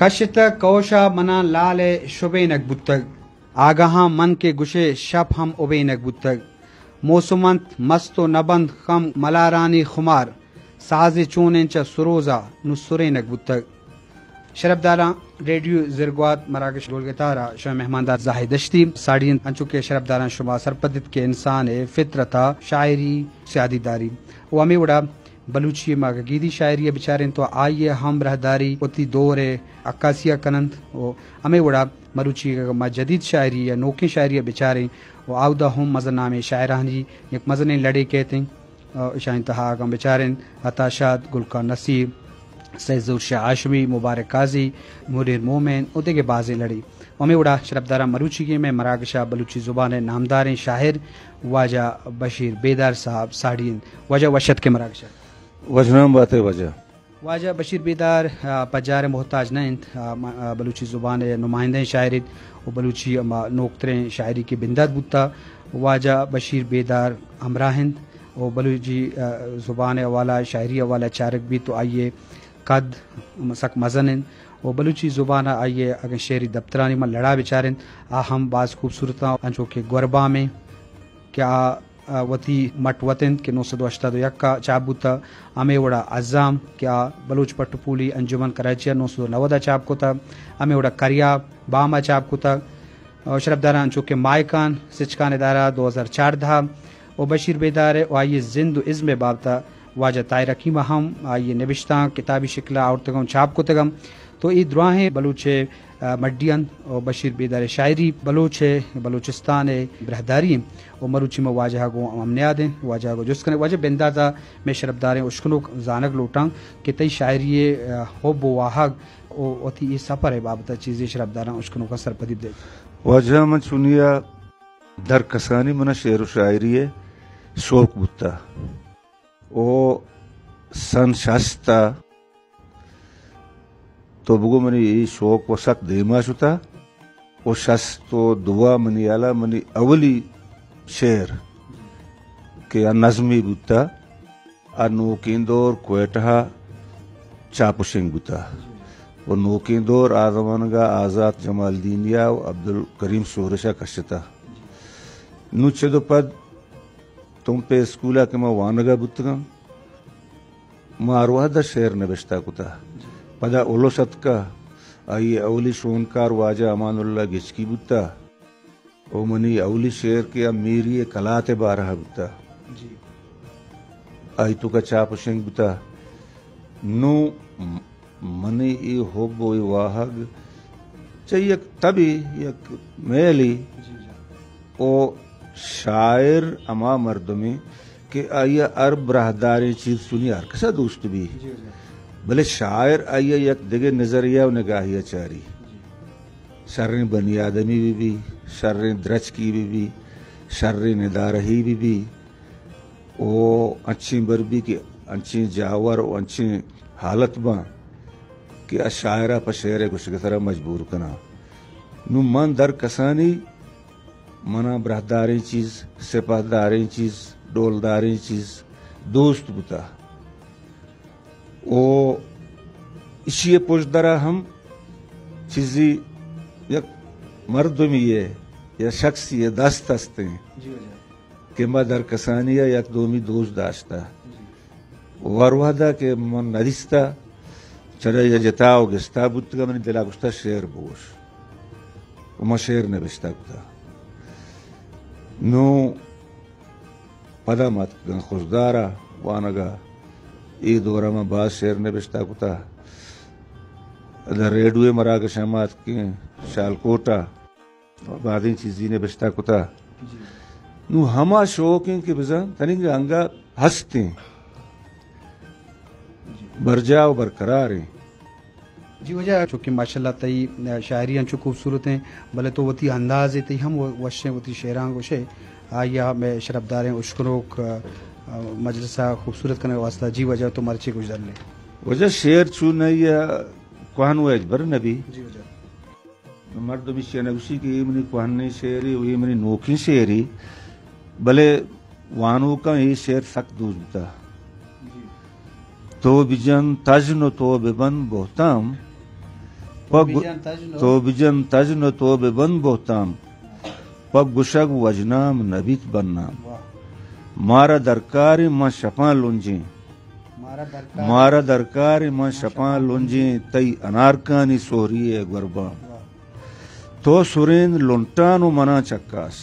کشتگ کئوش ءَ مناں لال ءِ شبینگ بوتگ۔ آگہاں من کہ گشئے شپ ہم ابینگ بوتگ۔ موسم انت مست و نبند خم ملارانی خمار۔ سازے چونیں چہ سروز ءَ نوں سرینگ بوتگ۔ شرپداراں، ریڈیو زرگوات مراگش گلگتار ءَ شمئے مہماندار زاہد دشتی ساڑی انت۔ انچو کہ شرپداراں شما سرپد ات کہ انسان ءِ فطرت ءَ شاعری سیادی داری و ہمے وڑا بلوچی ءِ ما گیدی شاعری ءَ بچاریں تو آئی ءِ ہم راہداری وتی دور ءِ عکاسی ءَ کن انت و ہمے وڑا مروچی اگاں ما جدید شاعری یا نوکیں شاعری ءَ بچاریں و آودا ہم مزن نامیں شاعرانی یک مزنیں لڑے کیت انت۔ اشانی تہا اگاں بچاریں عطا شاد، گل خان نصیر، سید ظہور شاہ ہاشمی، مبارک قاضی، منیر مومن و دگہ بازیں لڑے۔ و ہمے وڑا شرپداراں مروچیگیں مئے مراگش ءَ بلوچی زبان ءِ نامداریں شاعر واجہ بشیر بیدار صاحب ساڑی انت۔ واجہ وش اتکے مراگش ءَ۔ وشنام بات ئے واجہ۔ واجہ بشیر بیدار، آ، پجار ءِ محتاج نہ انت، آ، م-، آ، بلوچی زبان ءِ نمائندہیں شاعر انت و بلوچی ہما نوکتریں شاعری کہ بندات بوتا، واجہ بشیر بیدار ہمراہ انت و بلوچی، آ، زبان ءِ حوالہ، شاعری حوالہ چارگ بیت تو آئی ءِ قد سک مزن انت و بلوچی زبان ءَ آئی ءِ اگاں شعری دپترانی ما لڑا بچاریں آ ہم باز خوبصورت انت، انچو کہ گوربامیں کہ آ آ، وتی مٹ وت انت کہ نو سد و ہشتاد و یک ءَ چاپ بوتہ، ہمے وڑا عزام کہ آ بلوچ پٹ و پولی انجمن کراچی ءَ نو سد و نود ءَ چاپ کتہ، ہمے وڑا کریا بام ءَ چاپ کتہ۔ آ، شرپداراں انچو کہ ماہکان سچکان ادارہ دو ہزار چاردہ ءَ و بشیر بیدار ءِ و آئی ءِ زند و ازم ءِ بابت ءَ واجہ طاہر حکیم ءَ ہم آئی ءِ نبشتانک کتابی شکل ءَ آورتگ ءُ چاپ کتگ انت۔ تو اے دراہیں بلوچ ءِ، آ، مڈی انت و بشیر بیدار ءِ شاعری بلوچ ءِ، بلوچستان ءِ براہداری انت و مروچی ما واجہ ءَ گوں ہم نیاد ایں، واجہ ءَ گوں جست کنیں۔ واجہ بندات ءَ مئے شرپداریں اشکنوک زانگ لوٹاں کہ تئی شاعری ءِ، آ، حب و واہگ و وتی اے سپر ءِ بابت ءَ چیزے شرپداراں اشکنوکاں سرپدی بدئے۔ واجہ من چونی ءَ در کسانی من ءَ شعر و شاعری ءِ شوق بوتہ۔ او سن شست ءَ تو بگو منی اے شوق و سک دیما شتہ۔ او شست و دو ءَ منی ہیال ءَ منی اولی شعر کہ آ نظمی بوتہ، آ نوکیں دور کوئٹہ ءَ چاپ و شنگ بوتہ۔ و نوکیں دور آ زمانگ ءَ آزات جمالدینی ءَ و عبدالکریم شورش ءَ کشتہ۔ نوں چد و پد تمپ ءِ اسکول ءَ کہ ما وانگ ءَ بوتگاں، ما ہر وہد ءَ شعر نبشتہ کتہ۔ پدا الس اتکہ، آئی ءِ اولی شونکار واجہ امان اللہ گچکی بوتہ و منی اولی شعر کہ آ میری ءِ کلات ءِ بارہ ءَ بوتہ۔ جی۔ آئی توکا چاپ و شنگ بوتہ۔ نوں منی اے حب و اے واہگ چہ یک تبے، یک میلے۔ جی، جی۔ او شاعر ہما مردمے کہ آئی ءَ ہر براہداریں چیز چونی ہر کس ءَ دوست بی۔ جی، جی۔ بلے شاعر آئی ءَ یک دگہ نظریہ و نگاہے ءَ چاری۔ جی۔ شریں بنی آدمی بہ بی، شریں درچکی بہ بی، شریں ندارہی بہ بی، و انچیں بر بی کہ انچیں جاور و انچیں حالت باں کہ آ شاعر ءَ پہ شعر ءِ گوشگ ءِ سرا مجبور کناں۔ نوں من در کسانی من ءَ براہداریں چیز، سپاہداریں چیز، ڈولداریں چیز دوست بوتہ۔ و ایشی ءِ پشدر ءَ ہم چیزے یک مردمے ءِ یا شخصے ءِ دست استیں۔ جی واجہ۔ کہ ما در کسانی ءَ یک دومی دوست داشتہ۔ جی۔ و ہر وہد ءَ کہ من ندیستہ، چرے یا جتا و گستا بوتگہ، منی دل ءَ گوشتہ شعر بگوش۔ و من شعر نبشتہ کتہ۔ نوں پدا ما اتکگاں خضدار ءَ وانگ ءَ، اے دور ءَ ما باز شعر نبشتہ کتہ۔ ادا ریڈیو ءِ مراگش ءَ ما اتکیں شالکوٹ ءَ، بازیں چیزے نبشتہ کتہ۔ جی۔ نوں ہما شوق ایں کہ بزاں تنیگہ انگہ ہستیں، جی۔ برجاہ و برقرار ایں۔ جی واجہ، چونکہ ماشاءاللہ تئی شاعری انچو خوبصورت ایں، بلے تو وتی انداز ءَ تئی ہم وش ایں، وتی شعراں گوشے، آئی ءَ مئے شرپداریں اشکنوک، آ، مجلس ءَ خوبصورت کنگ ءِ واسطہ۔ جی واجہ، تو مرچی گوشدار لے۔ واجہ شعر چو نہ یا کوہن و ہچبر نہ بی۔ جی واجہ۔ مردم ایشی ءَ نہ گوشی کہ اے منی کوہنیں شعرے و اے منی نوکیں شعرے، بلے وانوکاں اے شعر سک دوست بوتہ۔ جی۔ تو بجن تژن و تو ببند بہتام، پہ گو-، تو بجن تژن و تو ببند بہتام، پہ گشگ وژنام نبیت بنام۔ واہ۔ مارا درکاریں من شپاں لنجیں۔ مارا درکار، مارا درکاریں من شپاں لنجیں، تئی انارکانی سہری ء گورباں۔ واہ۔ تو سرین لنٹان و منا چکاس۔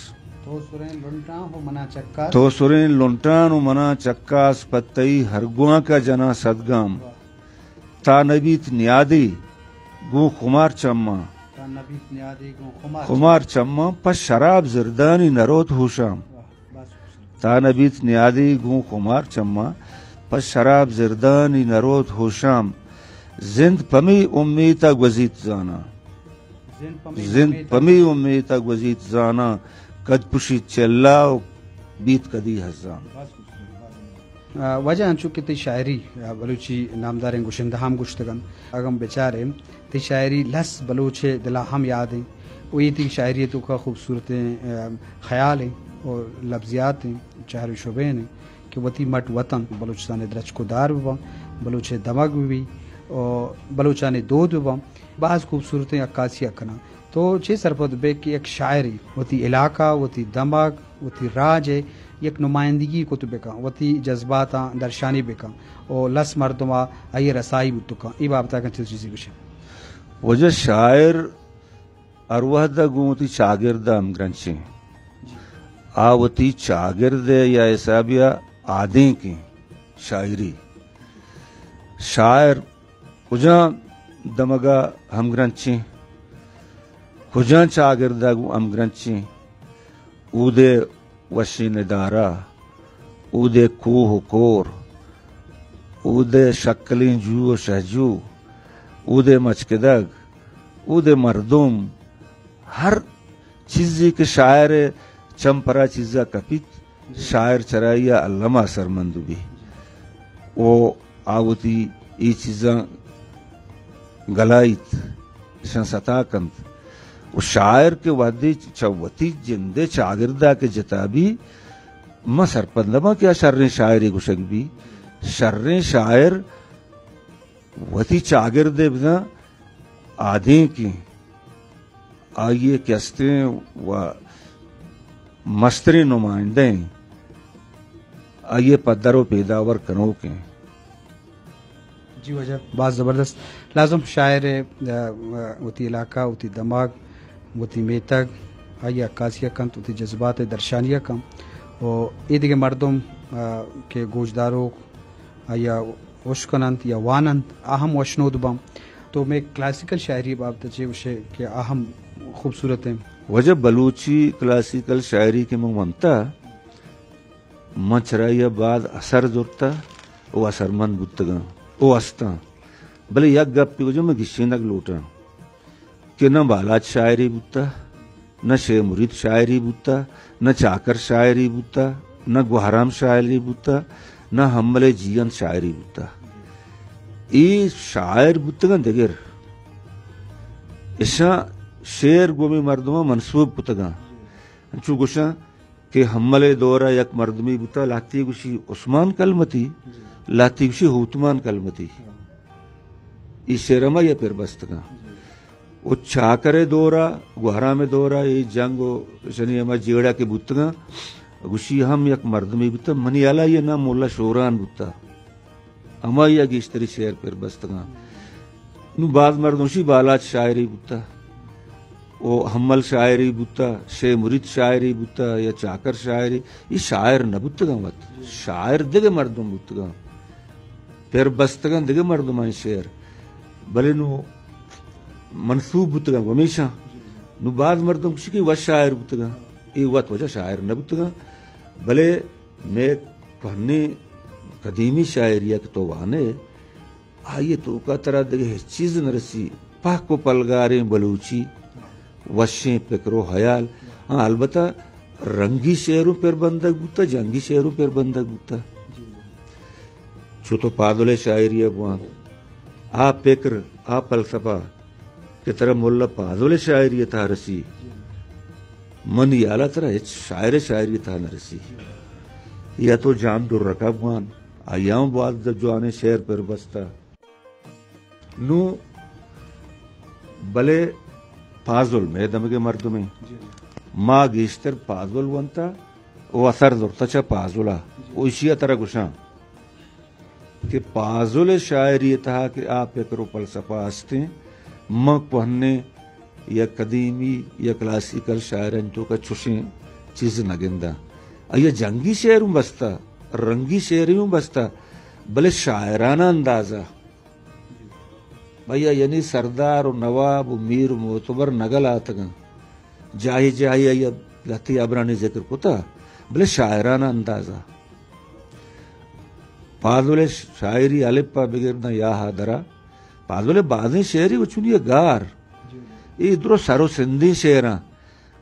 تو سرین لنٹان و منا چکاس۔ تو سرین لنٹان و منا چکاس، پہ تئی ہر گوانکا جناں صد گام۔ واہ۔ تا نبیت نیادی گوں خمار چماں۔ تا نبیت نیادی گوں خمار خمار چماں۔ چماں، پہ شراب زردانی نروت ہوشام۔ واہ، بس۔ تا نبیت نیادی گوں خمار چماں، پہ شراب زردانی نروت ہوشام۔ زند پمی امیتا گوزیت زاناں۔ زند پمی زند امیتا پمی امیتا گوزیت زاناں، کد پشیت چلا و بیت کدی ہزام۔ بس۔ آ، واجہ انچو کہ تئی شاعری، آ، بلوچی نامداریں گشندہاں ہم گوشتگ انت، اگاں بچاریں تئی شاعری لس بلوچ ء دلا ہم یاد انت و اے تئی شاعری ء توکا خوبصورتیں، آ، خیال انت و لبزیات انت، چہر و شبین انت کہ وتی مٹ وطن بلوچستان ء درچک و دار بباں، بلوچ ء دمگ ببی و بلوچانی دود بباں، باز خوبصورتیں عکاسی ء کناں۔ تو چے سرپد بئے کہ یک شاعرے وتی علاقہ، وتی دمگ، وتی راج ء یک نمائندگی کت بکن، وتی جذباتاں درشانی بکن و لس مردم ء آئی ء رسائی بوت کن؟ اے بابت ء اگاں چیز چیزے گوشے۔ واجہ، شاعر ہر وہد ء گوں وتی چاگرد ء ہمگرنچیں۔ آ وتی چاگرد ء یا حسابے ء آدینکیں شاعری۔ شاعر کجام دمگ ء ہمگرنچیں، کجام چاگرد ء گوں ہمگرنچیں، اود ء وشیں ندارہ، اود ء کوہ و کور، اود ء شکلیں جو و شہجو، اود ء مچکدگ، اود ء مردم، ہر چیزے کہ شاعر ء چم پرا چیزا کپیت، شاعر چرائی ء الما اثرمند بی۔ و آ وتی اے چیزاں گلائیت، اشاں ستا کنت۔ و شاعر کہ وہدے چہ وتی جندے چاگردا کہ جتا بی، من سرپد نہ باں کہ آ شریں شاعرے گوشگ بی۔ شریں شاعر وتی چاگردے بزاں آدینکیں، آئی ء کہ استیں و مستریں نمائندہ ایں، آئی ء پدر و پیداور کنوک ایں۔ جی واجہ، باز زبردست۔ لازم شاعر ء، ء، وتی علاقہ، وتی دماغ، وتی میتگ، آئی ء عکاسی ء کنت، وتی جذبات ء درشانی ء کنت۔ و اے دگہ مردم، ء، کہ گوشداروک آئی ء اشکن انت یا وان انت، آ ہم وشنود باں۔ تو مئے کلاسیکل شاعری ء بابت ء چے گوشے کہ آ ہم خوبصورت انت؟ واجہ، بلوچی کلاسیکل شاعری کہ من ونتا، من چرائی ء بعد اثر زرتا و اثرمند بوتگاں و استاں۔ بلے یک گپے واجہ من گشینگ لوٹاں۔ کہ نہ بالاچ شاعری بوتا، نہ شے مرید شاعری بوتا، نہ چاکر شاعری بوتا، نہ گوہرام شاعری بوتا، نہ حمل جیئند شاعری بوتا۔ اے شاعر بوتگاں دگر۔ اشاں شعر گومی مردماں منسوب کتگاں۔ انچو گوشاں کہ حمل ء دور ء یک مردمے بوتا، لہتے گوشی عثمان کلمتی، لہتے گوشی ہوتمان کلمتی۔ اے شعر ہما یا پر بستگاں۔ و چاکر ء دور ء، گوہرام ء دور ء، اے جنگ و شنی ہما جیڑہ کہ بوتگاں، گوشی ہم یک مردمے بوتا، منی ہیال ء یہ نام مولا شوران بوتا۔ ہمائی ء گیشتری شعر پر بستگاں۔ نوں باز مردم شی بالاچ شاعری بوتا، او حمل شاعری بوتا، شے مرید شاعری بوتا یا چاکر شاعری، یہ شاعر نہ بوتگاں وت۔ شاعر دگہ مردم بوتگاں۔ پر بستگاں دگہ مردمانی شعر۔ بلے نوں منسوب بوتگاں گمیشاں۔ نوں باز مردم گوشی کہ وت شاعر بوتگاں۔ اے وت وجہ شاعر نہ بوتگاں۔ بلے مئے کوہنیں قدیمی شاعری ء کہ تو وانے، آئی ء توکا ترا دگہ ہچ چیز نہ رسی۔ پہک و پلگاریں بلوچی، وشیں پکر و حیال۔ ہاں، البتہ رنگی شعروں پر بندگ بوتا، جنگی شعروں پر بندگ بوتا۔ چو تو پادل ء شاعری ء بوان، آ پکر، آ فلسفہ، کہ ترا ملا پازل ء شاعری ء تہا رسی، منی ہیال ء ترا ہچ شاعر ء شاعری ء تہا نہ رسی۔ یا تو جان درکا بوان، آیاں باز جوانیں شعر پر بستا۔ نوں بلے پازل مئے دمگے مردمے۔ جی۔ ما گیشتر پازل ونتا و اثر زرتا چہ پازلا۔ جی۔ و ایشی ء ترا گوشاں کہ پازل ء شاعری ء تہا کہ آ پکر و فلسفہ ہستیں، من کوہنیں یا قدیمی یا کلاسیکل شاعرانی توکا چوشیں چیز نہ گنداں۔ آئی ء جنگی شعر اوں بستا، رنگی شعر اوں بستا، بلے شاعرانہ اندازہ۔ بھیا، یعنی سردار و نواب و میر و معتبر نگل آتگاں۔ جاہے جاہے آئی ء لہتے ہبرانی ذکر کتا، بلے شاعرانہ اندازا۔ پازل ء شاعری الپ ء بگر داں یا ء درا، پازل ء بازیں شعری و چونی ء گار۔ جی۔ اے درو سر و سندیں شعراں۔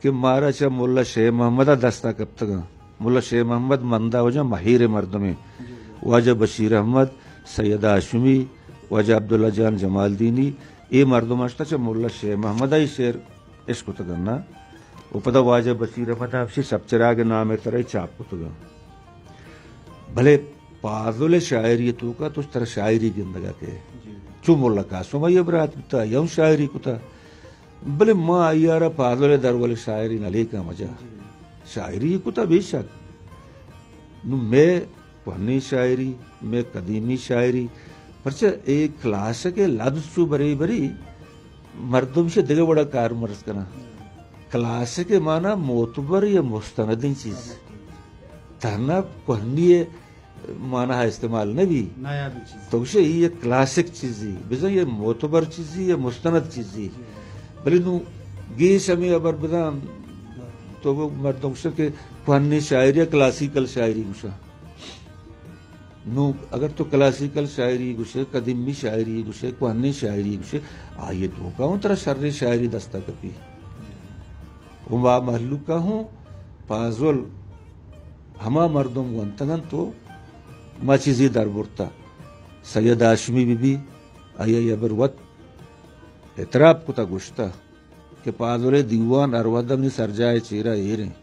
کہ مارا چہ ملا شے محمد ء دستا کپتگاں۔ ملا شے محمد مندا وجہ مہیر مردمے۔ واجہ بشیر احمد، سید ہاشمی، واجہ عبداللہ جان جمالدینی، اے مردم اشتا چہ ملا شے محمد ء شعر اشکتگاں نا۔ و پدا واجہ بشیر احمد ہمشی شپ چراغ نام ء ترا چاپ کتگاں۔ بلے پازل شاعری توکا تو ترا شاعری گندگا کہ۔ جی۔ چو ملا قاسم ء برات بوتا، یا ہم شاعری کتا۔ بلے ما آئی ء را پازل ء درول شاعری نہ لیکاں مجا۔ جی۔ شاعری کتا بے شک۔ نو مئے کوہنیں شاعری، مئے قدیمی شاعری، پرچہ اے کلاسک ء لبز چو برے برے مردم شہ دگہ وڑا کارمرز کناں۔ کلاسک ء مانا معتبر یا مستندیں چیز۔ تہنا کوہنی ء مانا استعمال نہ بی۔ نایابی چیز۔ تو گوشے، یہ یک کلاسک چیزی، بزن یہ معتبر چیزی، یہ مستند چیزی۔ جی۔ بلے نو گیش ہمیں خبر بدان، تو وہ مردم گوشے کہ کوہنی شاعری یا کلاسیکل شاعری گوشا۔ نو اگر تو کلاسیکل شاعری گوشے، قدیمی شاعری گوشے، کوہنی شاعری گوشے، آئیے تو کا ہوں ترا شر شاعری دستا کپی۔ ہما مہلوکا ہوں پازل ہما مردم گونتگ انت و ما چیزے در برتہ۔ سید ہاشمی بہ بی، آئی ء ہبر وت اعتراف کتہ، گوشتہ کہ پازل ء دیوان ہر وھد ء منی سرجاہ ء چیرا ایر انت۔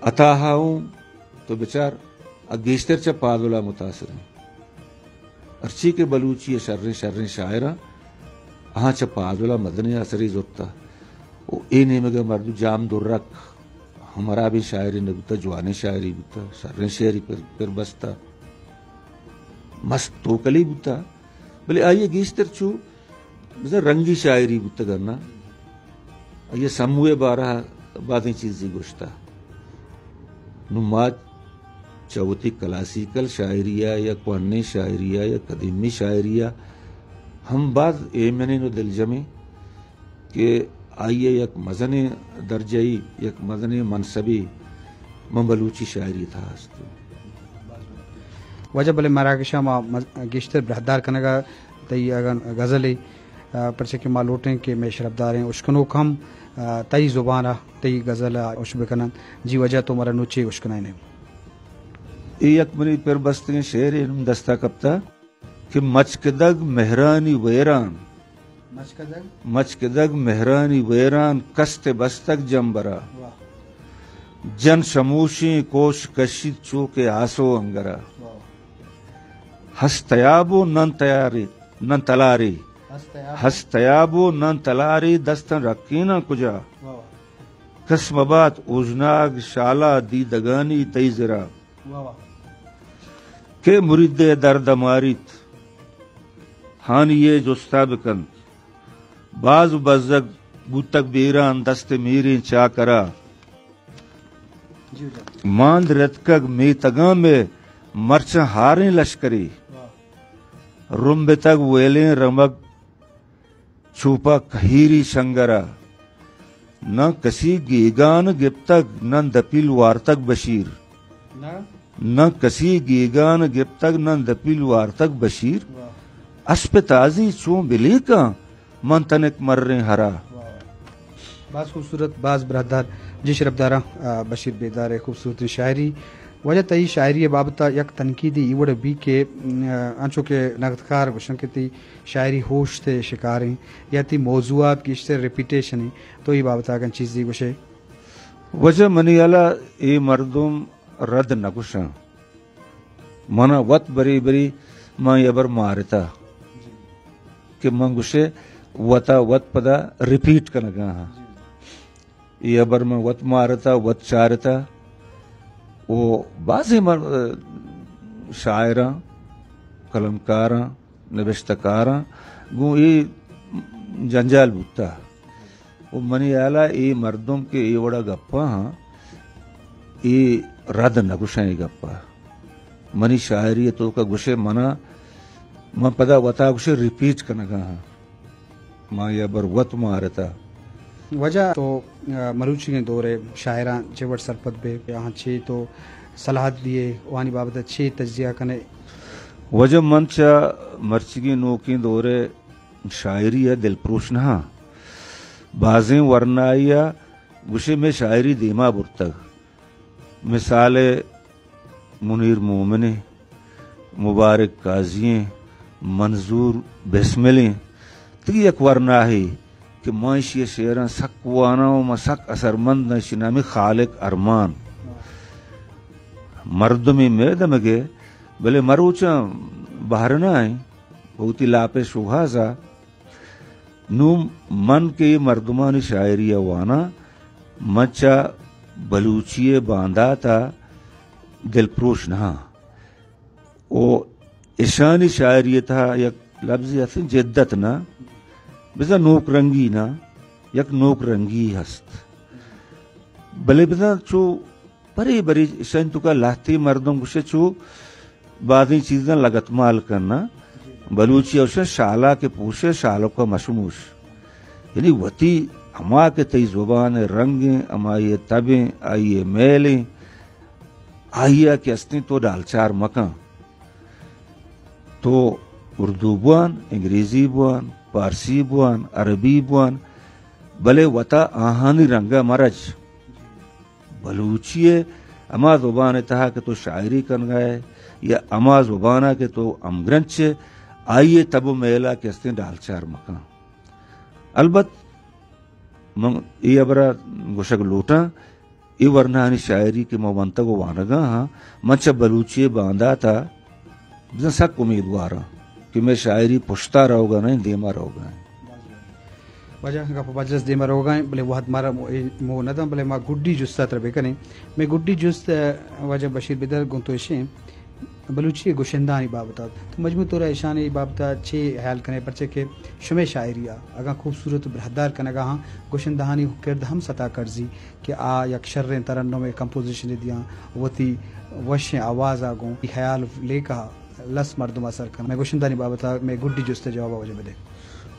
عطا ہا اوں تو بچار، آ گیشتر چہ پازل ء متاثر انت۔ ہرچی کہ بلوچی ء شریں شریں شاعراں، آہاں چہ پازل ء مزنیں اثرے زرتہ۔ و اے نیمگ ء مردم جام درک ہم ہرابیں شاعرے نہ بوتہ، جوانیں شاعرے بوتہ، شریں شعری پر، پر بستہ، مست توکلے بوتہ، بلے آئی ء گیشتر چو بزاں رنگی شاعری بوتگ انت۔ آئی ء سمو ء بارہ ء بازیں چیزے گوشتہ۔ نوں ما چہ وتی کلاسیکل شاعری ء یا کوہنیں شاعری ء یا قدیمی شاعری ء ہم باز ایمنیں و دلجمیں کہ آئی ء یک مزنیں درجہ ای، یک مزنیں منصبے من بلوچی شاعری ء تہا است۔ واجہ بلے مراگش ء ما مز-، گیشتر براہدار کنگ ء تئی اگاں غزلے، آ، پرچہ کہ ما لوٹیں کہ مئے شرپداریں اشکنوک ہم، آ، تئی زبان ء تئی غزل ء اش بکننت۔ جی واجہ تو مارا نوں چے اشکنائینے؟ اے یک منی پر بستگیں شعرے نوں دستا کپتہ کہ مچکدگ مہرانی ویران۔ مچکدگ؟ مچکدگ مہرانی ویران کست بستگ جمبرا۔ واہ۔ جن شموشیں کوش کشیت چو کہ آسو انگرا۔ واہ۔ ہست تیاب و نن تیاری، نن تلاری۔ ہست تیاب۔ ہست تیاب و نن تلاری دستن رکیناں کجا۔ واہ۔ کس مبات اوژناگ شالا دیدگانی تئی زرا۔ واہ واہ۔ کہ مرید ء درد ء ماریت، ہانی ء جستا بکنت۔ باز بزگ بوتگ بیران دست میریں چاکرا۔ جی جان۔ ماند رتکگ میتگاں مئے مرچاں ہاریں لشکرے۔ واہ۔ رمبتگ ویلیں رمگ چوپا کہیری شنگرا۔ نہ کسی گیگان گپتگ، نہ دپیل وارتگ بشیر۔ نہ؟ نہ کسی گیگان گپتگ، نہ دپیل وارتگ بشیر۔ واہ۔ اسپ تازی چون بلیکاں، من تنک مریں ہرا۔ واہ واہ۔ باز خوبصورت، باز براہدار۔ جی شرپداراں، آ، بشیر بیدار ء خوبصورتیں شاعری۔ واجہ تئی شاعری ء بابت ء یک تنقیدی ای وڑ بی کہ، م، آ، انچو کہ نقدکار گوشن کہ تئی شاعری ہوشت ء شکاریں یا تئی موضوعات گیشتر ریپیٹیشن انت، تو اے بابت ء اگن چیزے گوشے؟ واجہ منی ہیال ء اے مردم رد نہ گوشاں۔ منا وت بری بری من اے ہبر مارتہ کہ من گوشے وتا وت پدا ریپیٹ کنگا ہاں۔ اے ہبر من وت مارتا، وت چارتا۔ او بازیں مر-، شاعراں، قلمکاراں، نبشتہ کاراں گوں اے جنجال بوتا۔ و منی ہیالا اے مردم کہ اے وڑا گپا ہاں، اے رد نہ گوشاں اے گپا۔ منی شاعری توکا گوشے منا، من پدا وتا گوشے ریپیٹ کنگا ہاں۔ ما اے ہبر وت مارتا۔ واجہ تو، آ، مروچیگیں دور ء شاعراں چے وڑ سرپد بے، آہاں چے تو صلاحات دیے، وانی بابت ء چے تجزیہ کنے؟ واجہ من چہ مرچیگیں نوکیں دور ء شاعری ء دلپروش نہ آں۔ بازیں ورنایے ء گوشے مئے شاعری دیما برتگ۔ مثال ء منیر مومن ء، مبارک قاضی ء، منظور بسمل ء، تئی یک ورناہے کہ ما ایشی ء شعراں سک واناں و ما سک اثرمند آں، ایشی نام خالق ارمان۔ مردمے مئے دمگ ء، بلے مروچاں بہر نہ ایں، وتی لاپ ء شوہاز ء۔ نوں من کہ اے مردمانی شاعری ء واناں، من چہ بلوچی ء باندات ء دلپروش نہ آں۔ و اشانی شاعری ء تہا یک لبزے ہست انت، جدت نہ، بزاں نوک رنگی نہ، یک نوک رنگی ہست۔ بلے بزاں چو برے برے اشانی توکا لہتے مردم گوشے چو بازیں چیزاں لگتمال کناں۔ بلوچی ء گوشاں شالا کہ پوشے شالک ء مشموش۔ یعنی وتی ہما کہ تئی زبان ء رنگ ایں، ہمائی ء تب ایں، آئی ء میل ایں، آئی ء کہ استیں تو ڈالچار مکن۔ تو اردو بوان، انگریزی بوان، پارسی بوان، عربی بوان، بلے وتا آہانی رنگ ء مرج۔ بلوچی ء ہما زبان ء تہا کہ تو شاعری کنگا ئے یا ہما زبان ء کہ تو ہمگرنچ ئے، آئی ء تب و میل ء کہ استیں ڈالچار مکن۔ البت من اے ہبر ء گوشگ لوٹاں، اے ورناہانی شاعری کہ من ونتگ و وانگا ہاں، من چہ بلوچی ء باندات ء بزاں سک امیدوار آں کہ مئے شاعری پشتا روگا نہ انت، دیما روگا انت۔ واجہ گپ باجرس دیما روگا انت، بلے وہد مارا مو-، اے مو نہ داں، بلے ما گڈی جست ء ترا بکنیں۔ مئے گڈی جست، ء، واجہ بشیر بدر گوں تو اشیں، بلوچی گشندہانی بابت ء تو مجموعی طور ء اشانی بابت ء چے حیال کنے؟ پرچے کہ شمئے شاعری ء اگاں خوبصورت و براہدار کنگا ہاں، گشندہانی کرد ہم ستا کرزی۔ کہ آ یک شریں ترنمے کمپوزیشنے دیاں، وتی وشیں آواز ء گوں خیال لیکہ ء لس مردم ء سر کن۔ مئے گشندہانی بابت ء مئے گڈی جست ء جواب ء واجہ بدے۔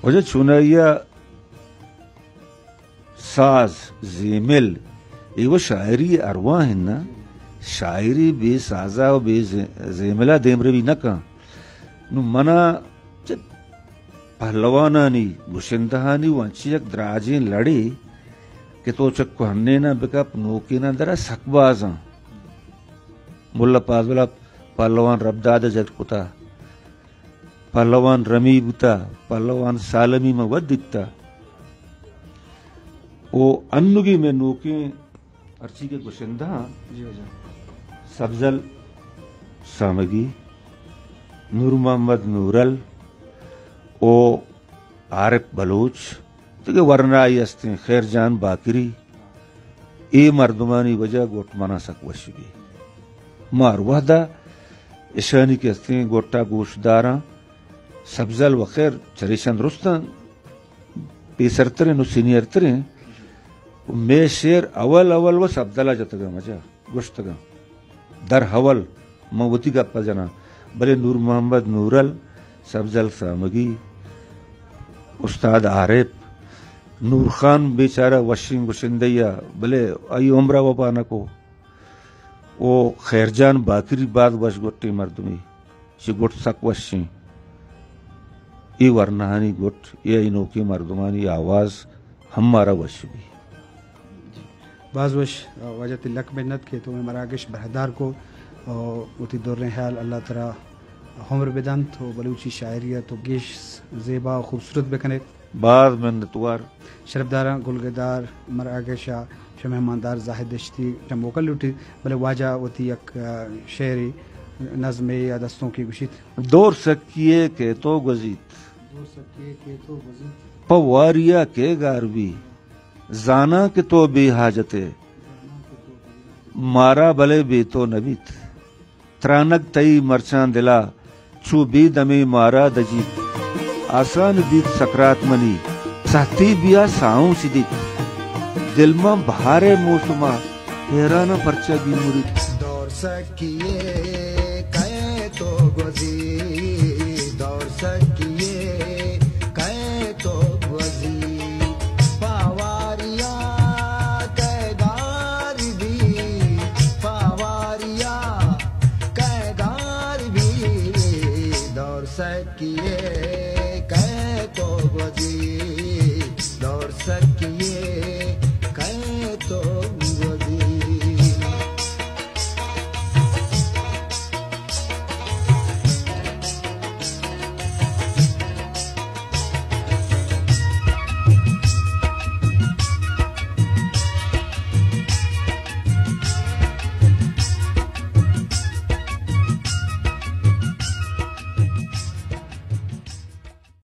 واجہ چونائی ء ساز، زیمل، اے و شاعری ارواہ انت نا۔ شاعری بے سازا و بے زی-، زیملا دیم روی نہ کن۔ نوں منا چہ پہلوانانی، گشندہانی و انچیں یک دراجیں لڑے کہ تو چہ کوہنیناں بکپ نوکیناں درا سک بازاں۔ ملا پازل ء پہلوان ربداد ء جت کتا، پہلوان رمی بوتا، پہلوان سالمی من وت دیتا۔ او انوگی میں نوکیں ہرچی کہ گشندہ ہاں، جی واجہ۔ سبزل سامگی، نور محمد نورل و عارف بلوچ، دگہ ورنائی ہستیں، خیر جان باکری، اے مردمانی وجہ گٹ منا سک وش بی۔ مار وہدا اشانی کہ ہستیں گٹا گوش داراں، سبزل و خیر چریشاں درستاں پیسرتریں و سینئرتریں۔ و مے شعر اول اول و سبزلا جتگاں مجا۔ گوشتگاں۔ در حول من وتی گپ ء جناں، بلے نور محمد نورل، سبزل سامگی، استاد عارف، نور خان بیچارہ وشیں گشندہ ء، بلے آئی عمر ء وپا نہ کو۔ او خیر جان باکری باز وش گٹیں مردمے، چہ گٹ سک وشیں۔ اے ورناہانی گٹ، اے اینوکیں مردمانی آواز ہم مارا وش بی۔ باز وش، واجہ تئی لک منت کہ تو مئے مراگش براہدار کو، وتی دریں حیال اللہ ترا عمر بدنت و بلوچی شاعری ء تو گیش زیبا و خوبصورت بکنے۔ باز منتوار۔ شرپداراں گلگدار مراگش ء شمئے مہماندار زاہد دشتی چہ موکل لوٹیت، بلے واجہ وتی یک، ء، شعرے نظمے یا دستونکے گوشیت۔ دور سکیے کہ تو گوزیت۔ پہ واریا کے گار بی، زاناں کہ تو بے حاجت ئے، مارا بلے بے تو نہ بیت۔ ترانگ تئی مرچاں دلا، چو بے دمے مارا دجیت۔ آسان بیت سکرات منی، سہتی بیا ساؤں سدیت۔ دل ماں بہارے موسما، حیراناں پرچا بی مریت۔ دور سکیے کئے تو گوزی، دور سکیے کئے تو گوزی۔ پاواریا کئے گار بی، پاواریا کئے گار بی۔ دور سکیے کئے تو گوزی۔